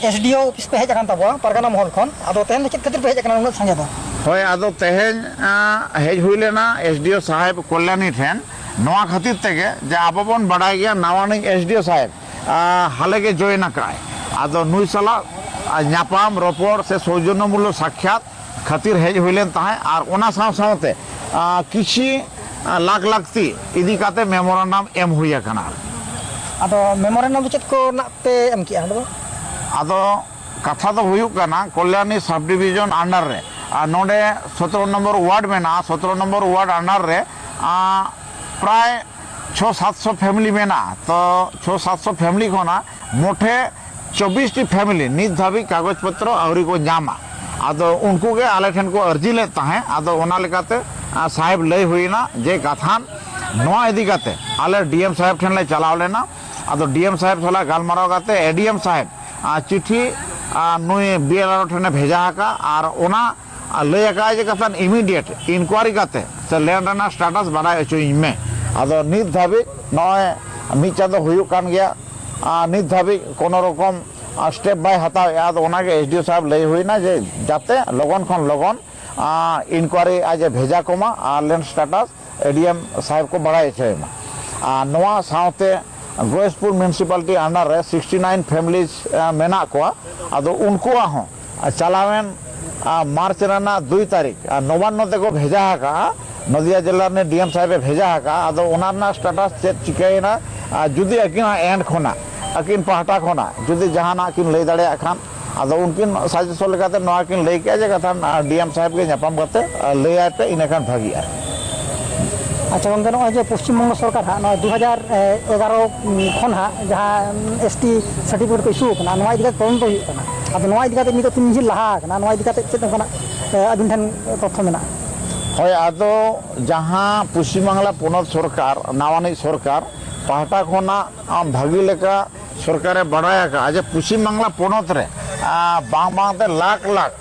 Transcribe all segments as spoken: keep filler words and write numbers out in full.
S D O office ᱯᱮ ᱦᱮᱡ ᱟᱠᱟᱱ ᱛᱟᱵᱚᱣᱟ ᱯᱟᱨᱜᱟᱱᱟ ᱢᱚᱦᱚᱞ ᱠᱷᱚᱱ, ᱟᱫᱚ ᱛᱮᱦᱮᱧ ᱫᱚ ᱪᱮᱫ ᱠᱷᱟᱹᱛᱤᱨ ᱯᱮ ᱦᱮᱡ ᱟᱠᱟᱱᱟ ᱩᱱᱟᱹᱜ ᱥᱟᱸᱜᱮ ᱫᱚ? ᱦᱳᱭ, ᱟᱫᱚ ᱛᱮᱦᱮᱧ, ᱟᱸ, ᱦᱮᱡ ᱦᱩᱭ ᱞᱮᱱᱟ ᱮᱥ ᱰᱤ ᱳ ᱥᱟᱦᱮᱵᱽ ᱠᱚᱞᱭᱟᱱᱤ ᱴᱷᱮᱱ ᱱᱚᱣᱟ ᱠᱷᱟᱹᱛᱤᱨ ᱛᱮᱜᱮ ᱡᱮ ᱟᱵᱚ ᱵᱚᱱ ᱵᱟᱰᱟᱭ ᱜᱮᱭᱟ ᱱᱟᱣᱟᱱᱤᱡ ᱮᱥ ᱰᱤ ᱳ ᱥᱟᱦᱮᱵᱽ, ᱟᱸ, ᱦᱟᱞᱮ ᱜᱮ ᱡᱚᱭᱮᱱ ᱟᱠᱟᱫᱼᱟᱭ᱾ ᱟᱫᱚ ᱱᱩᱭ ᱥᱟᱞᱟᱜ, ᱟᱸ, ᱧᱟᱯᱟᱢ ᱨᱚᱯᱚᱲ ᱥᱮ ᱥᱳᱣᱡᱚᱱᱱᱚ ᱢᱩᱞᱞᱚ ᱥᱟᱠᱠᱷᱟᱛ ᱠᱷᱟᱹᱛᱤᱨ ᱦᱮᱡ ᱦᱩᱭ ᱞᱮᱱ ᱛᱟᱦᱮᱸᱫ, ᱟᱨ ᱚᱱᱟ ᱥᱟᱶ ᱥᱟᱶᱛᱮ, ᱟᱸ, ᱠᱤᱪᱷᱤ, ᱟᱸ, ᱞᱟᱠ ᱞᱟᱹᱠᱛᱤ ᱤᱫᱤ ᱠᱟᱛᱮ ᱢᱮᱢᱳᱨᱟᱱᱰᱟᱢ ᱮᱢ ᱦᱩᱭ ᱟᱠᱟᱱᱟ᱾ ᱟᱫᱚ ᱢᱮᱢᱳᱨᱮᱱᱰᱟᱢ ᱫᱚ ᱪᱮᱫ ᱠᱚ ᱨᱮᱱᱟᱜ ᱯᱮ ᱮᱢ ᱠᱮᱜᱼᱟ ᱚᱸᱰᱮ ᱫᱚ? ᱟᱫᱚ ᱠᱟᱛᱷᱟ ᱫᱚ ᱦᱩᱭᱩᱜ ᱠᱟᱱᱟ, ᱠᱚᱞᱭᱟᱱᱤ ᱥᱟᱵᱽ ᱰᱤᱵᱷᱤᱡᱚᱱ ᱟᱱᱰᱟᱨ ᱨᱮ, ᱟᱨ ᱱᱚᱰᱮ ᱥᱚᱛᱨᱚ ᱱᱚᱢᱵᱚᱨ ᱣᱟᱨᱰ ᱢᱮᱱᱟᱜᱼᱟ, ᱥᱚᱛᱨᱚ ᱱᱚᱢᱵᱚᱨ ᱣᱟᱨᱰ ᱟᱱᱰᱟᱨ ᱨᱮ, ᱟᱸ, ᱯᱨᱟᱭ ᱪᱷᱚ ᱥᱟᱛᱥᱚ ᱯᱷᱮᱢᱮᱞᱤ ᱢᱮᱱᱟᱜᱼᱟ᱾ ᱛᱚ ᱪᱷᱚ ᱥᱟᱛᱥᱚ ᱯᱷᱮᱢᱮᱞᱤ ᱠᱷᱚᱱᱟᱜ ᱢᱳᱴᱮ ᱪᱚᱵᱵᱤᱥ ᱴᱤ ᱯᱷᱮᱢᱮᱞᱤ ᱱᱤᱛ ᱫᱷᱟᱹᱵᱤᱡ ᱠᱟᱜᱚᱡᱽ ᱯᱚᱛᱨᱚ ᱟᱹᱣᱨᱤ ᱠᱚ ᱧᱟᱢᱟ᱾ ᱟᱫᱚ ᱩᱱᱠᱩ ᱜᱮ ᱟᱞᱮ ᱴᱷᱮᱱ ᱠᱚ ᱟᱹᱨᱡᱤ ᱞᱮᱫ ᱛᱟᱦᱮᱸᱫ᱾ ᱟᱫᱚ ᱚᱱᱟ ᱞᱮᱠᱟᱛᱮ, ᱟᱸ, ᱥᱟᱦᱮᱵᱽ ᱞᱟᱹᱭ ᱦᱩᱭᱱᱟ ᱡᱮ ᱠᱟᱛᱷᱟᱱ ᱱᱚᱣᱟ ᱤᱫᱤ ᱠᱟᱛᱮ ᱟᱞᱮ ᱰᱤ ᱮᱢ ᱥᱟᱦᱮᱵᱽ ᱴᱷᱮᱱ ᱞᱮ ᱪᱟᱞᱟᱣ ᱞᱮᱱᱟ᱾ ᱟᱫᱚ ᱰᱤ ᱮᱢ ᱥᱟᱦᱮᱵᱽ ᱥᱟᱞᱟᱜ ᱜᱟᱞᱢᱟᱨᱟᱣ ᱠᱟᱛᱮ ᱮ ᱰᱤ ᱮᱢ ᱥᱟᱦᱮᱵᱽ, ᱟᱸ, ᱪᱤᱴᱷᱤ, ᱟᱸ, ᱱᱩᱭ ᱵᱤ ᱮᱞ ᱟᱨ ᱳ ᱴᱷᱮᱱᱮ ᱵᱷᱮᱡᱟ ᱟᱠᱟᱫ, ᱟᱨ ᱚᱱᱟ ᱟᱨ ᱞᱟᱹᱭ ᱟᱠᱟᱫᱼᱟᱭ ᱡᱮ ᱠᱟᱛᱷᱟᱱ ᱤᱢᱤᱰᱤᱭᱮᱴ ᱤᱱᱠᱩᱭᱟᱨᱤ ᱠᱟᱛᱮ ᱥᱮ ᱞᱮᱱᱰ ᱨᱮᱱᱟᱜ ᱥᱴᱮᱴᱟᱥ ᱵᱟᱰᱟᱭ ᱦᱚᱪᱚᱭᱤᱧ ᱢᱮ᱾ ᱟᱫᱚ ᱱᱤᱛ ᱫᱷᱟᱹᱵᱤᱡ ᱱᱚᱜᱼᱚᱭ ᱢᱤᱫ ᱪᱟᱸᱫᱚ ᱦᱩᱭᱩᱜ ᱠᱟᱱ ᱜᱮᱭᱟ, ᱟᱨ ᱱᱤᱛ ᱫᱷᱟᱹᱵᱤᱡ ᱠᱳᱱᱳ ᱨᱚᱠᱚᱢ, ᱟᱨ, ᱥᱴᱮᱯ ᱵᱟᱭ ᱦᱟᱛᱟᱣᱮᱫᱼᱟ᱾ ᱟᱫᱚ ᱚᱱᱟᱜᱮ ᱮᱥ ᱰᱤ ᱳ ᱥᱟᱦᱮᱵᱽ ᱞᱟᱹᱭ ᱦᱩᱭᱱᱟ ᱡᱮ ᱡᱟᱛᱮ ᱞᱚᱜᱚᱱ ᱠᱷᱚᱱ ᱞᱚᱜᱚᱱ, ᱟᱨ, ᱤᱱᱠᱩᱭᱟᱨᱤ ᱟᱡ ᱮ ᱵᱷᱮᱡᱟ ᱠᱚᱢᱟ ᱟᱨ ᱞᱮᱱᱰ ᱥᱴᱮᱴᱟᱥ ᱮ ᱰᱤ ᱮᱢ ᱥᱟᱦᱮᱵᱽ ᱠᱚ ᱵᱟᱲᱟᱭ ᱦᱚᱪᱚᱭᱮ ᱢᱟ᱾ ᱟᱨ ᱱᱚᱣᱟ ᱥᱟᱶᱛᱮ ᱜᱚᱭᱮᱥᱯᱩᱨ ᱢᱩᱱᱤᱥᱤᱯᱟᱞᱤᱴᱤ ᱟᱱᱰᱟᱨ ᱨᱮ ᱥᱤᱠᱥᱴᱤ ᱱᱟᱭᱤᱱ ᱯᱷᱮᱢᱤᱞᱤᱡᱽ, ᱟᱸ, ᱢᱮᱱᱟᱜ ᱠᱚᱣᱟ᱾ ᱟᱫᱚ ᱩᱱᱠᱩᱣᱟᱜ ᱦᱚᱸ ᱪᱟᱞᱟᱣᱮᱱ, ᱟᱸ, ᱢᱟᱨᱪ ᱨᱮᱱᱟᱜ ᱫᱩᱭ ᱛᱟᱹᱨᱤᱠᱷ, ᱟᱸ, ᱱᱚᱵᱟᱱᱱᱚ ᱛᱮᱠᱚ ᱵᱷᱮᱡᱟ ᱟᱠᱟᱫᱼᱟ, ᱱᱚᱫᱤᱭᱟ ᱡᱮᱞᱟ ᱨᱤᱱᱤᱡ ᱰᱤ ᱮᱢ ᱥᱟᱦᱮᱵᱽ ᱮ ᱵᱷᱮᱡᱟ ᱟᱠᱟᱫᱼᱟ᱾ ᱟᱫᱚ ᱚᱱᱟ ᱨᱮᱱᱟᱜ ᱥᱴᱮᱴᱟᱥ ᱪᱮᱫ ᱪᱤᱠᱟᱹᱭᱮᱱᱟ, ᱟᱨ ᱡᱩᱫᱤ ᱟᱹᱠᱤᱱᱟᱜ ᱮᱱᱰ ᱠᱷᱚᱱᱟᱜ, ᱟᱹᱠᱤᱱ ᱯᱟᱦᱴᱟ ᱠᱷᱚᱱᱟᱜ ᱡᱩᱫᱤ ᱡᱟᱦᱟᱱᱟᱜ ᱠᱤᱱ ᱞᱟᱹᱭ ᱫᱟᱲᱮᱭᱟᱜ ᱠᱷᱟᱱ, ᱟᱫᱚ ᱩᱱᱠᱤᱱ ᱥᱟᱡᱮᱥᱚᱱ ᱞᱮᱠᱟᱛᱮ ᱱᱚᱣᱟ ᱠᱤᱱ ᱞᱟᱹᱭ ᱠᱮᱜᱼᱟ ᱡᱮ ᱠᱟᱛᱷᱟ, ᱟᱸ, ᱰᱤ ᱮᱢ ᱥᱟᱦᱮᱵᱽ ᱜᱮ ᱧᱟᱯᱟᱢ ᱠᱟᱛᱮ, ᱟᱸ, ᱞᱟᱹᱭᱟᱭ ᱯᱮ, ᱤᱱᱟᱹᱠᱷᱟᱱ ᱵᱷᱟᱹᱜᱤᱜᱼᱟ᱾ ᱟᱪᱪᱷᱟ ᱜᱚᱢᱠᱮ, ᱱᱚᱜᱼᱚᱭ ᱡᱮ ᱯᱚᱥᱪᱤᱢ ᱵᱚᱝᱜᱚ ᱥᱚᱨᱠᱟᱨ ᱦᱟᱸᱜ ᱱᱚᱣᱟ ᱫᱩ ᱦᱟᱡᱟᱨ ᱮᱜᱟᱨᱚ ᱠᱷᱚᱱ ᱦᱟᱸᱜ ᱡᱟᱦᱟᱸ ᱮᱥ ᱴᱤ ᱥᱟᱨᱴᱤᱯᱷᱤᱠᱮᱴ ᱠᱚ ᱤᱥᱩ ᱟᱠᱟᱱᱟ, ᱱᱚᱣᱟ ᱤᱫᱤ ᱠᱟᱛᱮ ᱛᱚᱫᱚᱱᱛᱚ ᱦᱩᱭᱩᱜ ᱠᱟᱱᱟ᱾ ᱟᱫᱚ ᱱᱚᱣᱟ ᱤᱫᱤ ᱠᱟᱛᱮ ᱱᱤᱛᱚᱜ ᱛᱤᱱ ᱡᱷᱟᱹᱞ ᱞᱟᱦᱟ ᱟᱠᱟᱱᱟ, ᱱᱚᱣᱟ ᱤᱫᱤ ᱠᱟᱛᱮ ᱪᱮᱫ ᱚᱱᱠᱟᱱᱟᱜ, ᱮ, ᱟᱹᱵᱤᱱ ᱴᱷᱮᱱ ᱛᱚᱛᱛᱷᱚ ᱢᱮᱱᱟᱜᱼᱟ? ᱦᱳᱭ, ᱟᱫᱚ ᱡᱟᱦᱟᱸ ᱯᱚᱥᱪᱤᱢ ᱵᱟᱝᱞᱟ ᱯᱚᱱᱚᱛ ᱥᱚᱨᱠᱟᱨ, ᱱᱟᱣᱟᱱᱤᱡ ᱥᱚᱨᱠᱟᱨ ᱯᱟᱦᱴᱟ ᱠᱷᱚᱱᱟᱜ, ᱟᱢ, ᱵᱷᱟᱹᱜᱤ ᱞᱮᱠᱟ ᱥᱚᱨᱠᱟᱨᱮ ᱵᱟᱲᱟᱭ ᱟᱠᱟᱫᱼᱟ ᱡᱮ ᱯᱚᱥᱪᱤᱢ ᱵᱟᱝᱞᱟ ᱯᱚᱱᱚᱛ ᱨᱮ, ᱟ, ᱵᱟᱝ ᱵᱟᱝᱛᱮ lakh lakh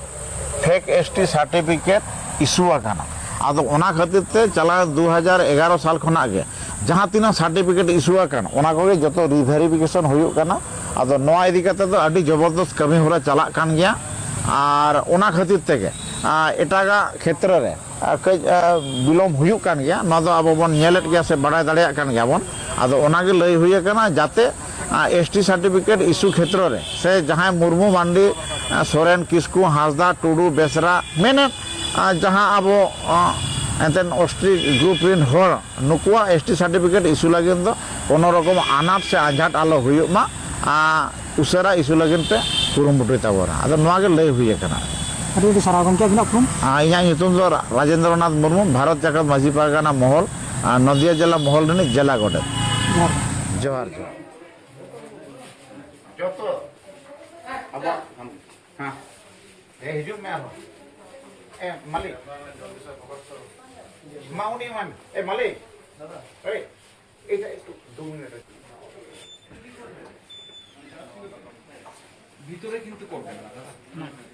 fake S T certificate issue ᱟᱠᱟᱱᱟ᱾ ᱟᱫᱚ ᱚᱱᱟ ᱠᱷᱟᱹᱛᱤᱨ ᱛᱮ ᱪᱟᱞᱟᱣ ᱫᱩ ᱦᱟᱡᱟᱨ ᱮᱜᱟᱨᱚ ᱥᱟᱞ ᱠᱷᱚᱱᱟᱜ ᱜᱮ ᱡᱟᱦᱟᱸ ᱛᱤᱱᱟᱹᱜ ᱥᱟᱨᱴᱤᱯᱷᱤᱠᱮᱴ ᱤᱥᱩ ᱟᱠᱟᱱ, ᱚᱱᱟ ᱠᱚᱜᱮ ᱡᱚᱛᱚ ᱨᱤᱵᱷᱮᱨᱤᱯᱷᱤᱠᱮᱥᱚᱱ ᱦᱩᱭᱩᱜ ᱠᱟᱱᱟ᱾ ᱟᱫᱚ ᱱᱚᱣᱟ ᱤᱫᱤ ᱠᱟᱛᱮ ᱫᱚ ᱟᱹᱰᱤ ᱡᱚᱵᱚᱨᱫᱚᱥ ᱠᱟᱹᱢᱤ ᱦᱚᱨᱟ ᱪᱟᱞᱟᱜ ᱠᱟᱱ ᱜᱮᱭᱟ, ᱟᱨ ᱚᱱᱟ ᱠᱷᱟᱹᱛᱤᱨ ᱛᱮᱜᱮ, ᱟᱨ ᱮᱴᱟᱜᱟᱜ ᱠᱷᱮᱛᱨᱚ ᱨᱮ, ᱟᱨ ᱠᱟᱹᱡ, ᱟᱨ ᱵᱤᱞᱚᱢ ᱦᱩᱭᱩᱜ ᱠᱟᱱ ᱜᱮᱭᱟ᱾ ᱱᱚᱣᱟ ᱫᱚ ᱟᱵᱚ ᱵᱚᱱ ᱧᱮᱞᱮᱫ ᱜᱮᱭᱟ ᱥᱮ ᱵᱟᱲᱟᱭ ᱫᱟᱲᱮᱭᱟᱜ ᱠᱟᱱ ᱜᱮᱭᱟ ᱵᱚᱱ᱾ ᱟᱫᱚ ᱚᱱᱟ ᱜᱮ ᱞᱟᱹᱭ ᱦᱩᱭ ᱟᱠᱟᱱᱟ, ᱡᱟᱛᱮ, ᱟᱨ, S T certificate issue ᱠᱷᱮᱛᱨᱚ ᱨᱮ ᱥᱮ ᱡᱟᱦᱟᱸᱭ ᱢᱩᱨᱢᱩ, ᱢᱟᱱᱰᱤ, ᱟᱨ ᱥᱚᱨᱮᱱ, ᱠᱤᱥᱠᱩ, ᱦᱟᱸᱥᱫᱟ, ᱴᱩᱰᱩ, ᱵᱮᱥᱨᱟ ᱢᱮᱱᱮᱫ, ᱟᱨ ᱡᱟᱦᱟᱸ ᱟᱵᱚ, ᱟᱨ, ᱮᱱᱛᱮᱫ S T group ᱨᱮᱱ ᱦᱚᱲ, ᱱᱩᱠᱩᱣᱟᱜ S T certificate issue ᱞᱟᱹᱜᱤᱫ ᱫᱚ ᱠᱳᱱᱳ ᱨᱚᱠᱚᱢ ᱟᱱᱟᱴ ᱥᱮ ᱟᱸᱡᱷᱟᱴ ᱟᱞᱚ ᱦᱩᱭᱩᱜ ᱢᱟ, ᱟᱨ ᱩᱥᱟᱹᱨᱟ issue ᱞᱟᱹᱜᱤᱫ ᱯᱮ ᱠᱩᱨᱩᱢᱩᱴᱩᱭ ᱛᱟᱵᱚᱱᱟ᱾ ᱟᱫᱚ ᱱᱚᱣᱟ ᱜᱮ ᱞᱟᱹᱭ ᱦᱩᱭ ᱟᱠᱟᱱᱟ᱾ ᱟᱹᱰᱤ ᱟᱹᱰᱤ ᱥᱟᱨᱦᱟᱣ ᱜᱚᱢᱠᱮ, ᱟᱹᱵᱤᱱᱟᱜ ᱩᱯᱨᱩᱢ? ᱟᱨ ᱤᱧᱟᱹᱜ ᱧᱩᱛᱩᱢ ᱫᱚ ᱨᱟ-, ᱨᱟᱡᱮᱱᱫᱨᱚᱱᱟᱛᱷ ᱢᱩᱨᱢᱩ, ᱵᱷᱟᱨᱚᱛ ᱡᱟᱠᱟᱛ ᱢᱟᱹᱡᱷᱤ ᱯᱟᱨᱜᱟᱱᱟ ᱢᱚᱦᱚᱞ, ᱟᱨ ᱱᱚᱫᱤᱭᱟ ᱡᱮᱞᱟ ᱢᱚᱦᱚᱞ ᱨᱤᱱᱤᱡ ᱡᱮᱞᱟ ᱜᱚᱰᱮᱛ᱾ ᱡᱚᱦᱟᱨ᱾ ᱡᱚᱦᱟᱨ, ᱡᱚᱦᱟᱨ᱾ ᱡᱚᱛᱚ ᱟᱵᱚᱣᱟᱜ ᱦᱮᱸ᱾ ᱦᱮᱸ, ᱦᱤᱡᱩᱜ ᱢᱮ ᱟᱨᱦᱚᱸ᱾ ᱮ, ᱢᱟᱹᱞᱤᱠ᱾ ᱢᱟ ᱩᱱᱤ ᱮᱢᱟᱭ ᱢᱮ᱾ ᱮ, ᱢᱟᱹᱞᱤᱠ᱾ ᱮᱭ, ᱮᱭᱴᱟ ᱮᱠᱴᱩ ᱫᱩ ᱢᱤᱱᱤᱴ ᱨᱮ᱾ ভিতরে কিন্তু করবেন না, দাদা।